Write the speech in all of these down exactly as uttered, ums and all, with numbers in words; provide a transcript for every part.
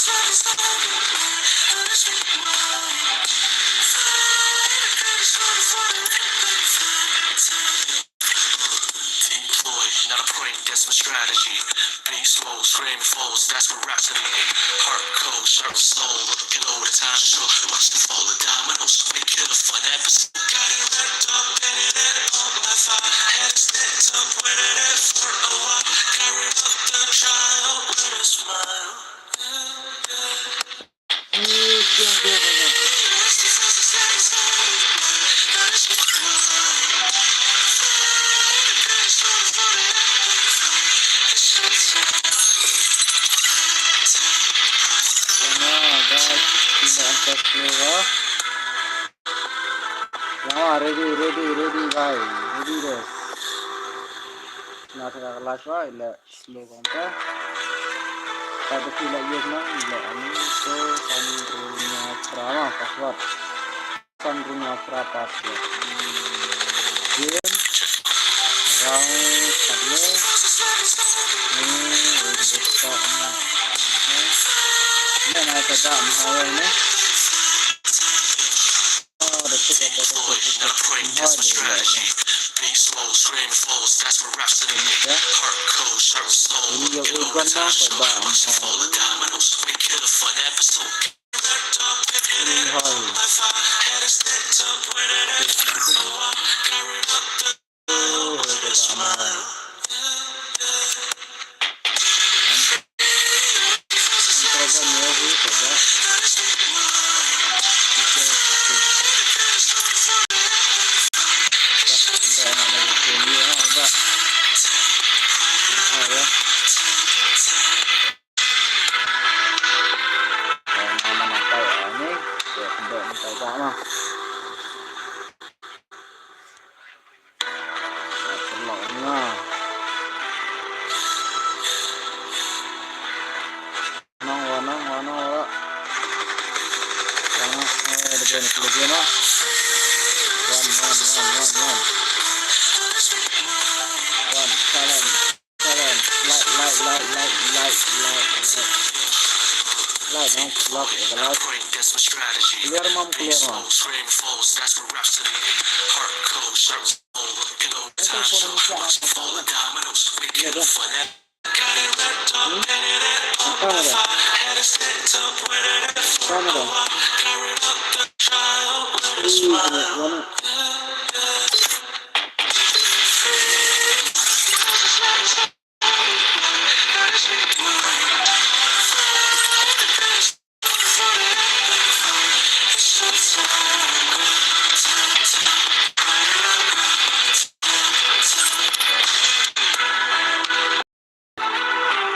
Deploy, not a prank, that's my strategy. Beast mode, screaming foes, that's my rhapsody. Heart cold, sharp soul, looking over the time show. Watch them fall, the dominoes, we kill a fun episode. Got it wrapped up, ended it on my fire. Had it stacked up, waited it for a while. Got rid of the trial with a smile. Ready, ready, ready, bhai. Ready, re. Na thara last, bhai, le. Slow kong ka. Ka da ki la yek na, ila ani so, san runya pra ma, password. San runya pra password. Game. Round, sable. Ni, ini ka, ni. Ni na ka da, ni, ni.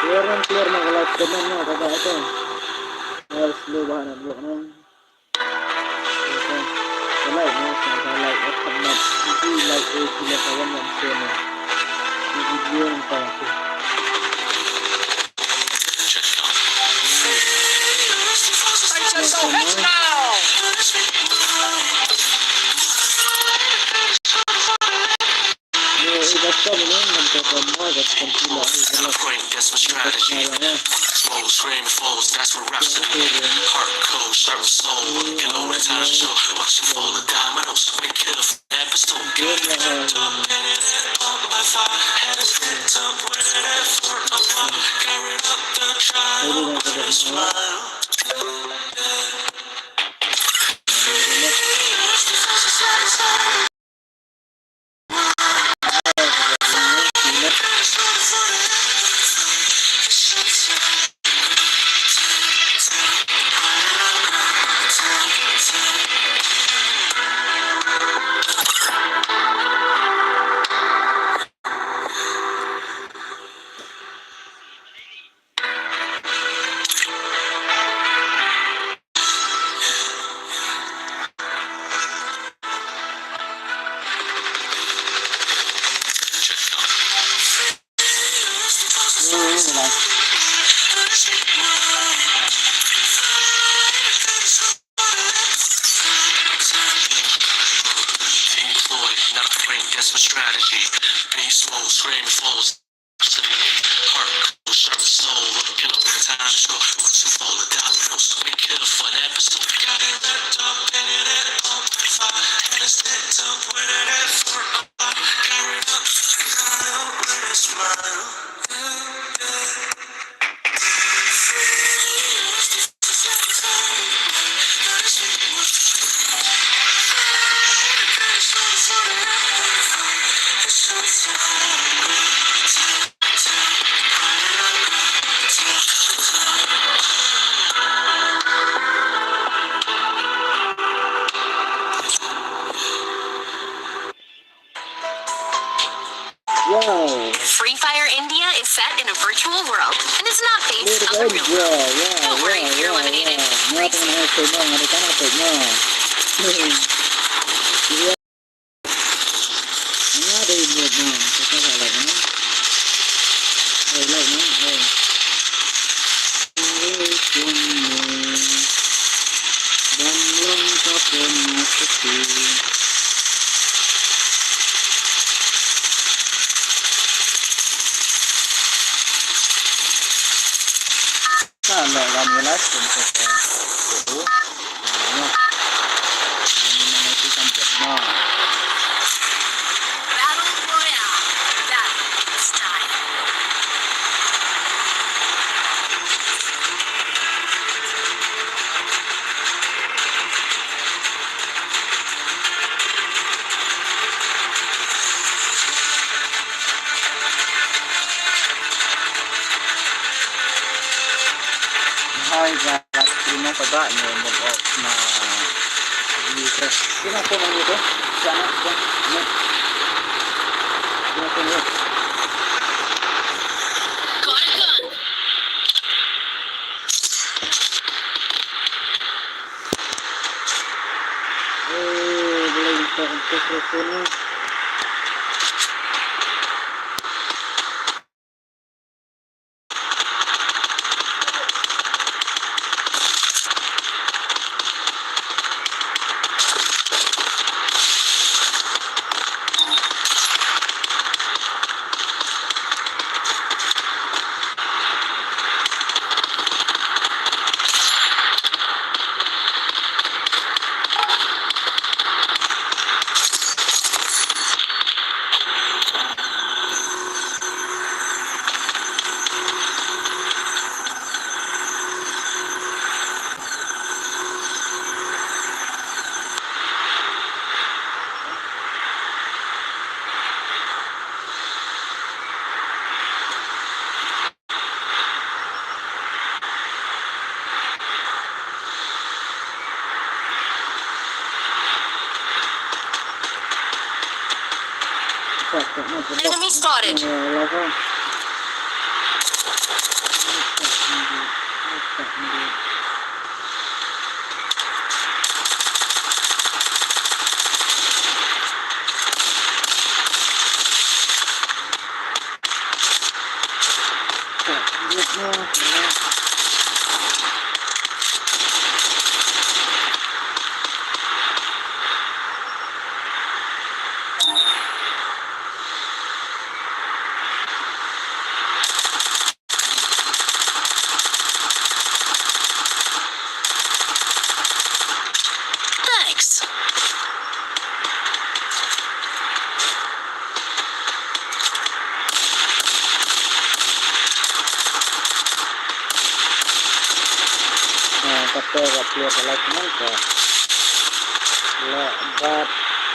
Clear mam, clear mam. Clear, clear, na ka live comment na ka ba ito. Live slow ba na block na. Like na, like, comment, like, eh, sila kawan yang share na. Video yang pa. Strategy. Beast mode, screaming foes. Wow. Free Fire India is set in a virtual world and is not based on the real world. Don't worry if you're eliminated. Please. Battle Royale. Battle. It's time. Hai, guys, you know, pabak ni mo ko na. Yes. Sino po man ito? Sana po. Sino po yun? Got a gun. Oh, boleh buka untuk mikrofon ni. Enemy spotted. Thanks. Ah, kata ka player ka like man ka. La bat,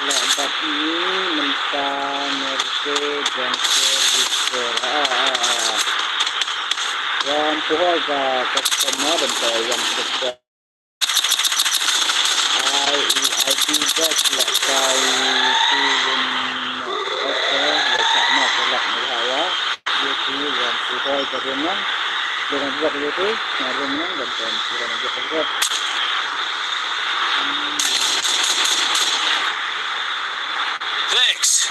la bat ni mynta nerke jangke bister. Ah, ah, ah. Wan puhol ka customer dan ka yang bister. Ai, ai, di bas la kai tu wan. Okay, la chak ma ka lak ni hawa. Ye tu wan puhol ka rim nang. Dengan buat ye tu, na rim nang dan kan tu kan buat buat. Thanks.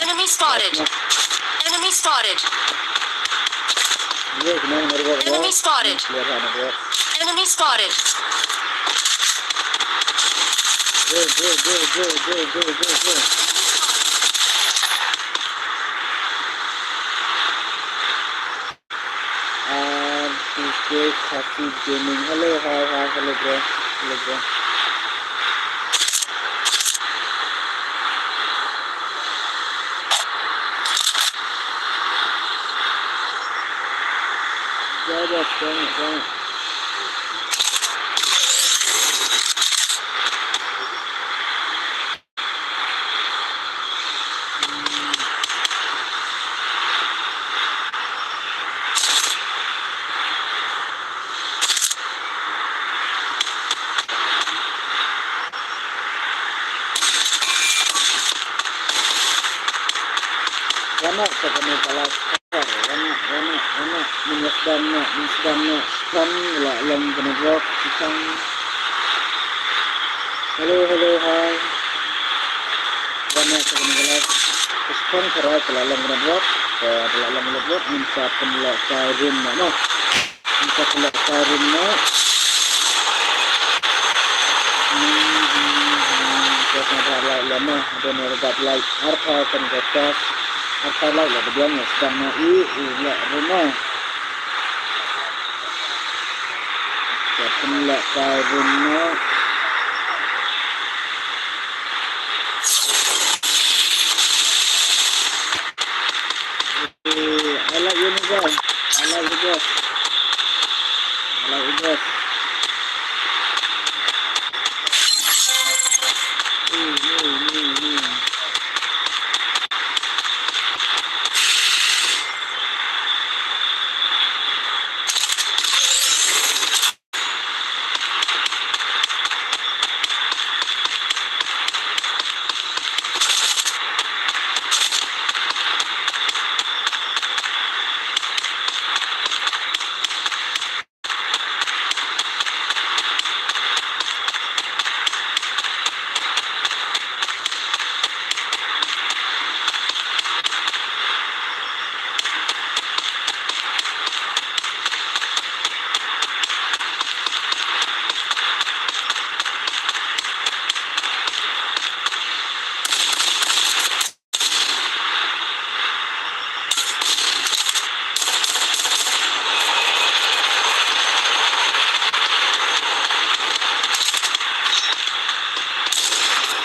Enemy spotted. Enemy spotted. Enemy spotted. Enemy spotted. Go, go, go, go, go, go, go, go. R T K Khasi Gaming. Hello, hi, hi, hello, bro. Hello, bro. Jai Jai, jai, jai. Wan noh sha kane ka live. Wan noh, wan noh, wan noh. Ngin ïa sdang noh, ngin sdang noh. Sdang la long kane ka live. Sdang. Hello, hello, hi. Wan noh sha kane ka live. Sdang, ka la long kane ka live. Ka la long kane ka live. Ngin sa pynlehkai rim noh, noh. Ngin sa pynlehkai rim noh. Hmm, hmm, hmm. Ka sa da like la noh. Don ïa da like. Arphaw kan ka sa. Arphaw like la da biang, sdang noh i, i leh rim noh. Sa pynlehkai rim noh. Eh, I like you, guys. I like you, guys. I like you, guys. Eh, eh, eh, eh.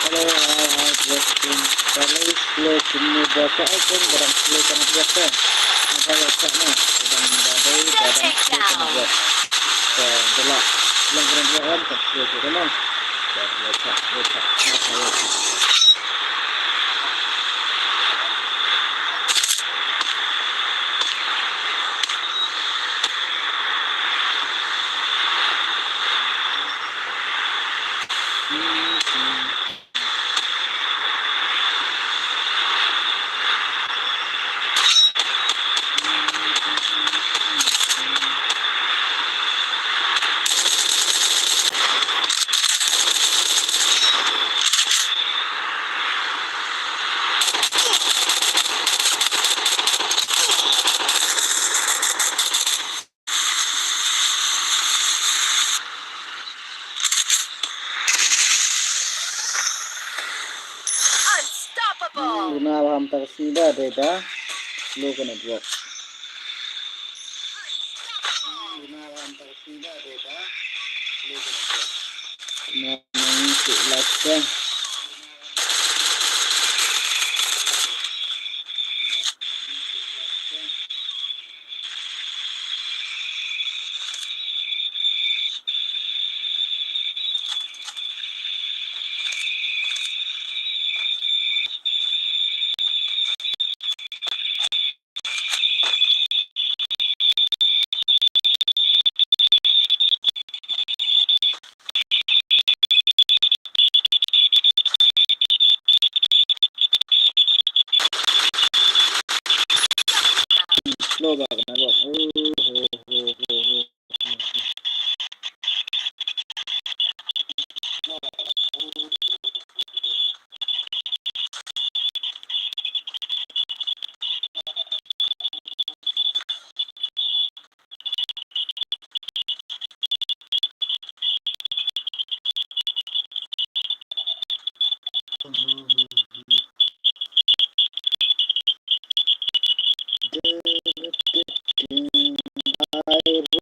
Hello, hi, hi, blessing. Balei slow kumne ba ka icon barang slow kan biasa. Apa ya tak na? Barang badai, barang slow kan biasa. Ka bela lang barang dia kan slow tu kan. Ka biasa, biasa. Apa ya? Unstoppable. Runa lam tak sida deda. Slow ka network. Runa lam tak sida deda. Slow ka network. Na nang si last ka. Slow ba ka network. Oh, ho, ho, ho, ho. Ai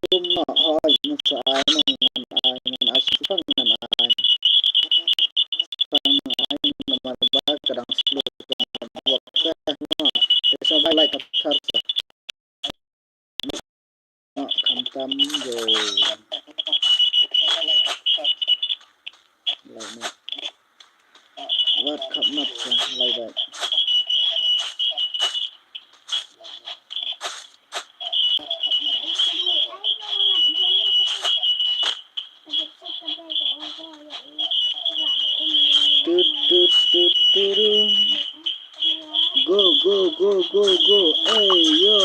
rum ma hoi, ngan sa ai, ngan ai, ngan ai, sipang ngan ai. Sipang ngan ai, namar ba ka dang slow ka network ka, no. Te sa bai like ka thar sa. Ah, khamtam jo. Lai na. Wat khap nap sa lai bai. Tut, tut, tut, tut, tut. Go, go, go, go, go. Ey, yo.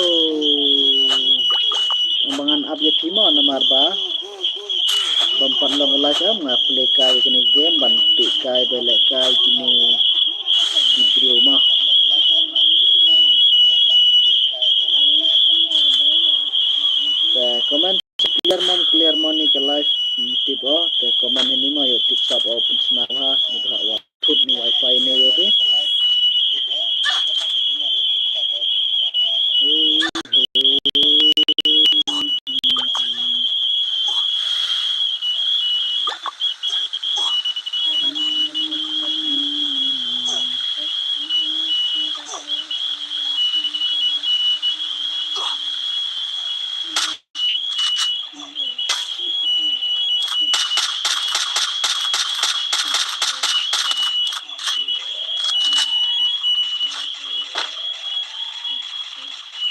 Ngan ban ap ïa phi mo namar ba bym pat long live em, nga plie kai kine game ban plie kai ba leh kai kine ki briew mo. Te comment clear mom, clear mo ni ka live, mm, tip o, te comment hini mo ïoh tip sap o pynsnam ha, ni ba ha wa. Thut ni wifi ne yo hi.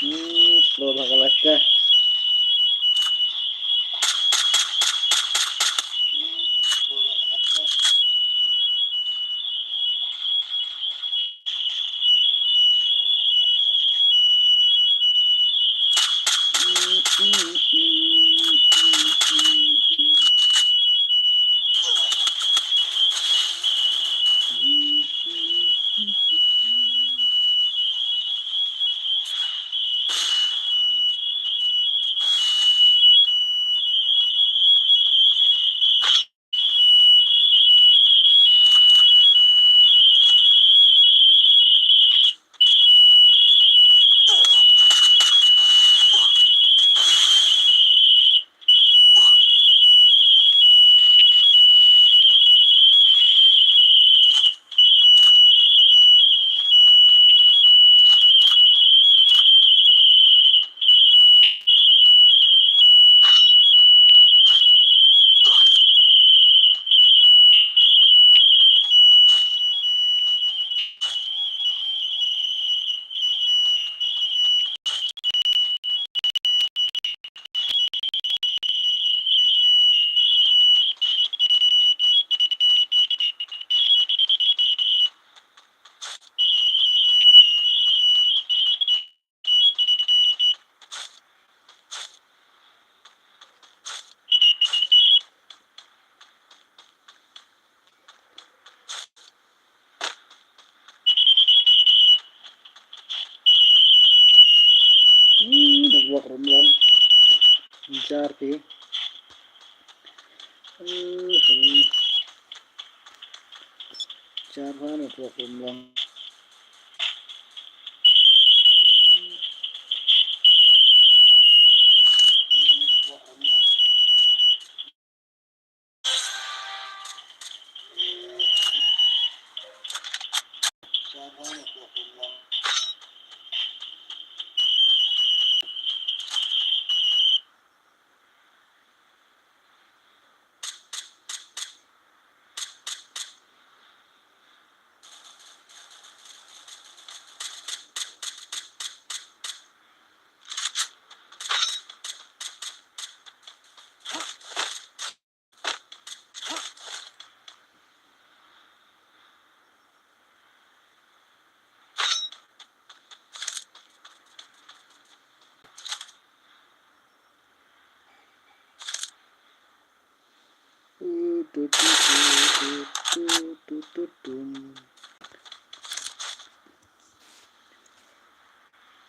Hmm, slow bha ka live ka. Hmm, network rum long. Jar phi. Hmm. Jar pha network rum long.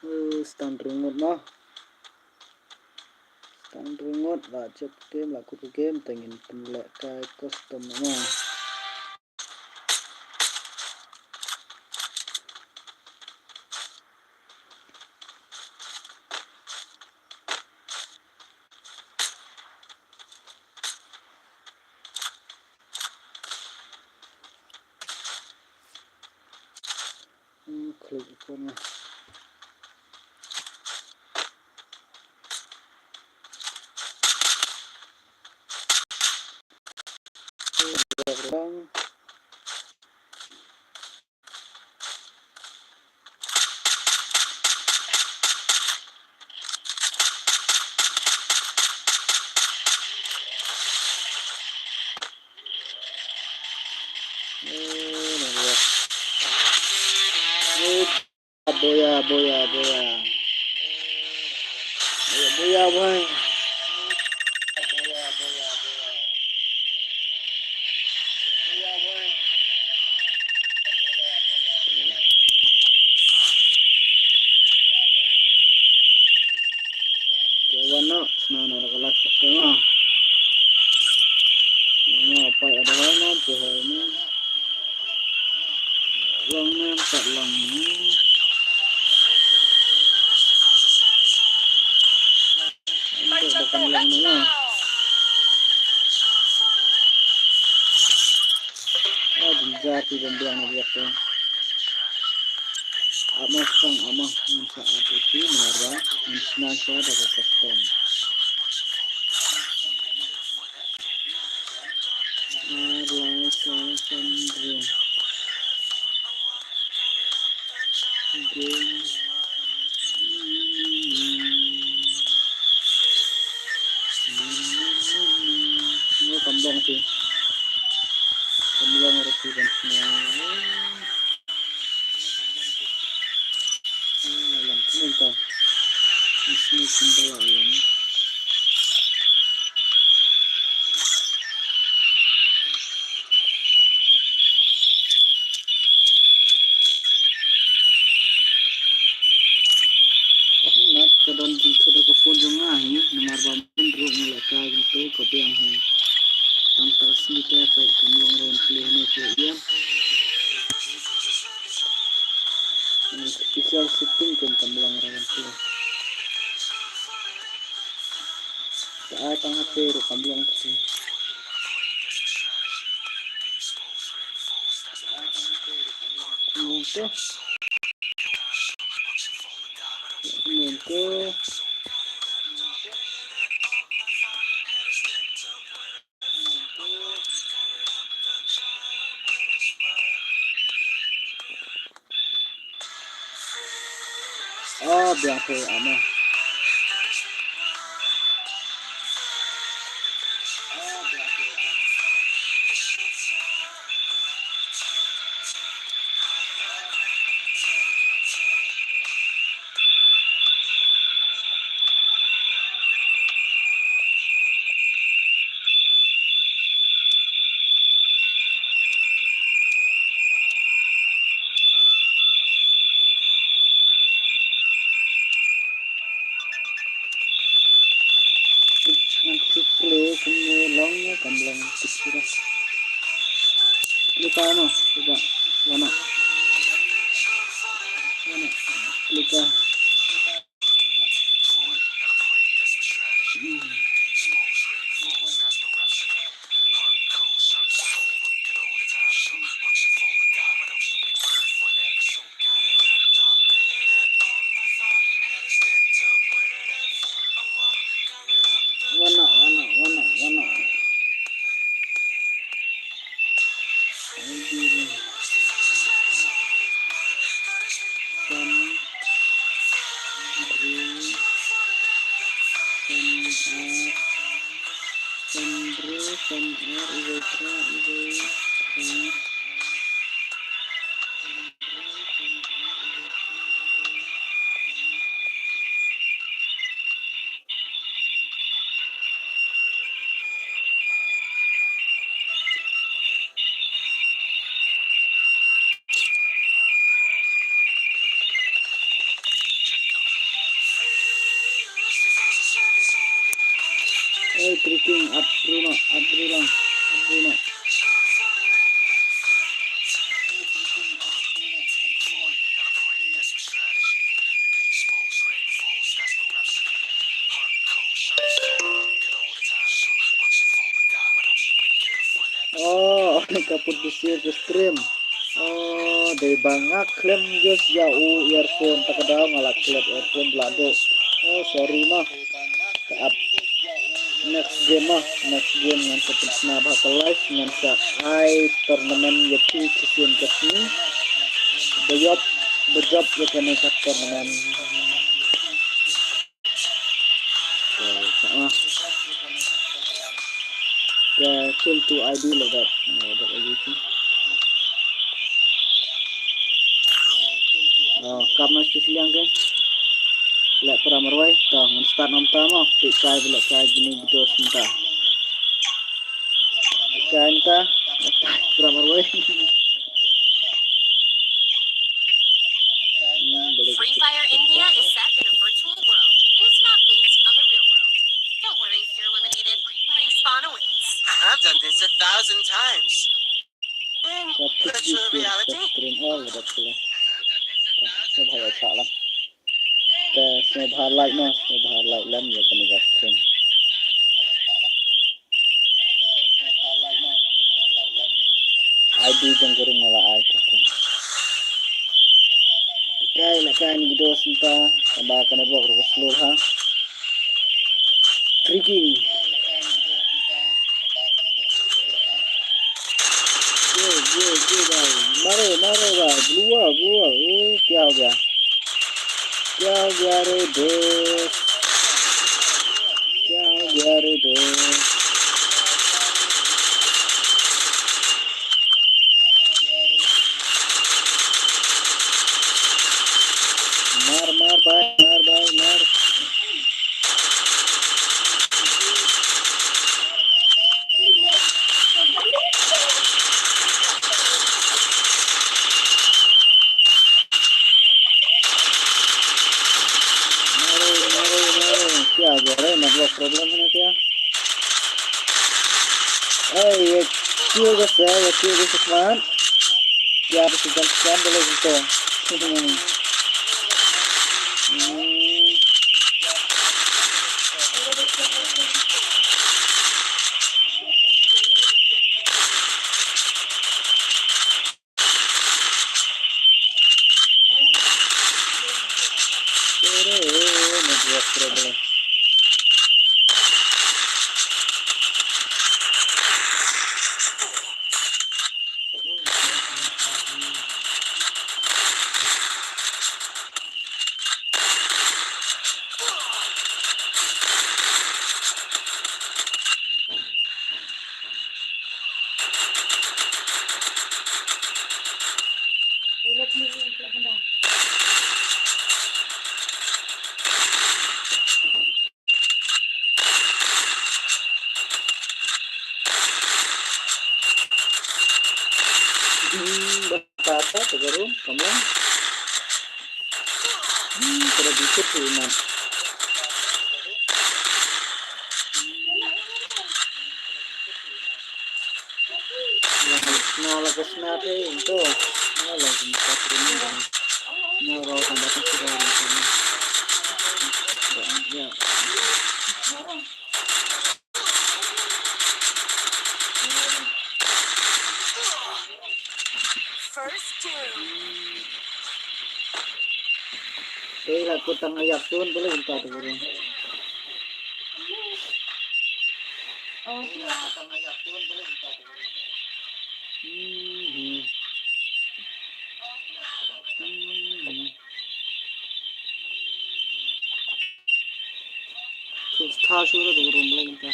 Eh, stang ringut noh. Stang ringut la jop game la kut game te ngin pynleh kai custom noh. Klik ikon nga. Boya, boya, boya. Boya, boya, boy. Te wan noh, sna na la ka last ka te ma. Ma pa ya da wan noh, te hai ni. Long ne, pat long ne. Ante ba kan long ne ma. Ah, jynjar ki ban biang na biak te. Amo sang amo, ngan sa ap iti namar ba ngan sna sa da ka custom. Ar lai saw san hynriew. Game. Ngi kam long ti. Kam long ruh ti ban sna. Ah, long kumta. Ngi sna kumta la long. Nat ka don jingthut da ka phone jong nga hi, namar ba min ruh nga leh ka jingthut ka biang hi. Tam ta sngi te peit kam long ruh ban plie ne peit ïa. Special setting kum kam long ruh ban plie. Ka ai tang ha te ruh kam long te. Kam long te. Kam long te. Ah, biang phi amo. Ngan klik play kumne long ne kam long klik sira. Klik ka no, coba. Wana. Wana. Klik ka. Wana, wana, wana, wana. San, San, San, San, San, San, San, San, Hey, tricking, up Bruno, up Bruno, up Bruno. Oh, ka put di share ka stream. Oh, dei ba nga khlem use ïa u earphone, ta ka daw nga la klet earphone ba la duh. Oh, sorry ma. Ka ap. Next game ma, next game ngan sa pynsngew bha ka live, ngan sa ai tournament ïa phi shisien ka sngi. Ba jop, ba jop ïa kane ka tournament. Ka, ka, ah. Ka chul tu I D le dak. Le dak I D tu. Oh, kap na shu sliang ke. Leh para marwei. To, ngan start namar ta mo. Peit kai, leh kai, kine ki dos mynta. Kai mynta. Leh kai, para marwei. Hmm, boleh. Free Fire India is set in a virtual world. It is not based on the real world. Don't worry if you're eliminated. Respawn awaits. I've done this a thousand times. In virtual reality. Stream all the way. Sngewbha ïa chak lem. Te sngewbha like mo, sngewbha like lem ïa kane ka stream. I D jong ka ring la ai ka tu. Kai la kai ni dos nta, kaba ka network ruh ka slow ha. Tricking. ये, ये, ये भाई, मारो, मारो भाई, ब्लू हुआ, ब्लू हुआ, ओ, क्या हो गया? क्या हो गया रे दोस्त? क्या हो गया रे दोस्त? मार, मार भाई, मार भाई, मार। मारो, मारो, मारो। क्या हो गया रे? Network problem है ना क्या? Ey, ya kill guys, ya, ya kill guys, teman. Ya, bisa jam sekian dulu gitu. Hmm. Sorry, network problem. Hmm, ba kata ka jarum, kamlang. Hmm, kada bikut tu imat. Lang sna la ka sna te into. Na lang sna ka sna. Na ro tang batang sna. Ya. First doom. Te la kut tang ayak tun boleh kita tu boleh. Oh, iya. Mhm. Mhm. Sus tha shu ra dong rum leng ta.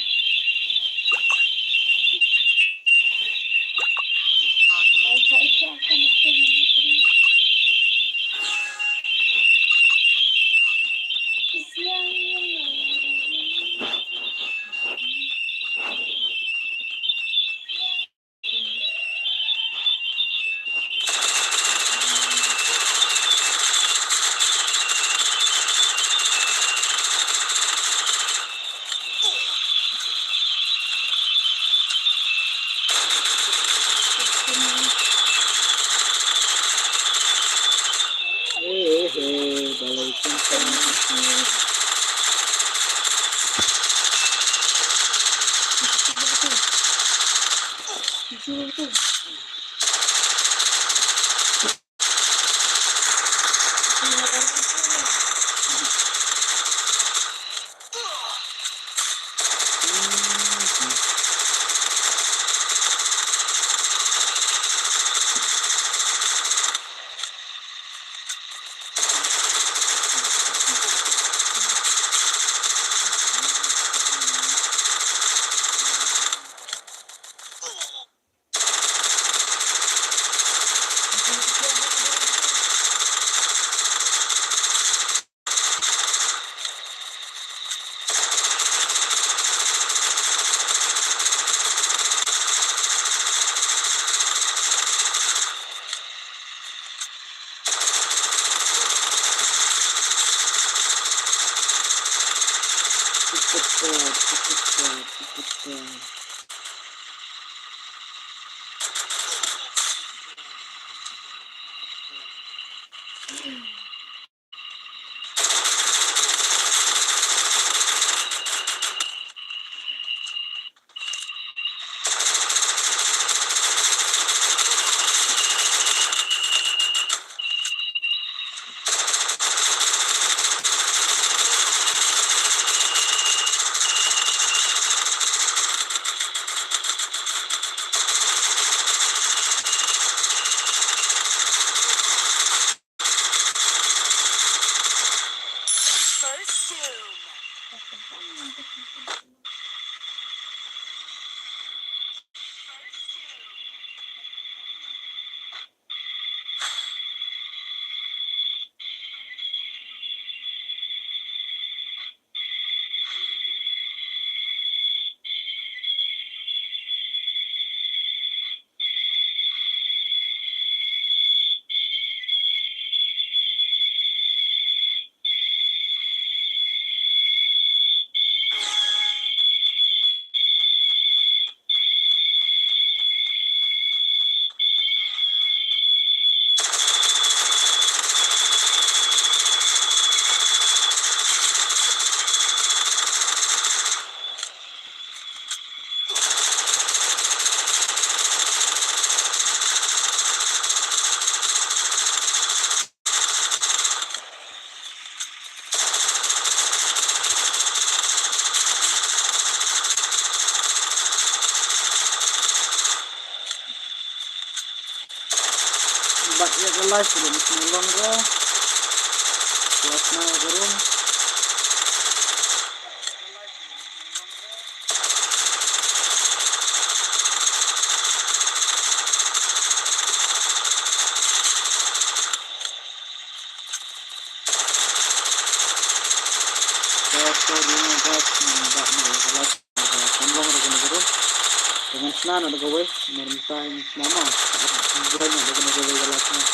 Bad ïa ka live ka dang shu long ruh. Live na ka room. Ka sorry na guys, ngan bad na ka live. Kan long ruh kane ka room. Te ngan shna na da kawei, namar mynta ngan shna ma. Join na da kane kawei ka live na.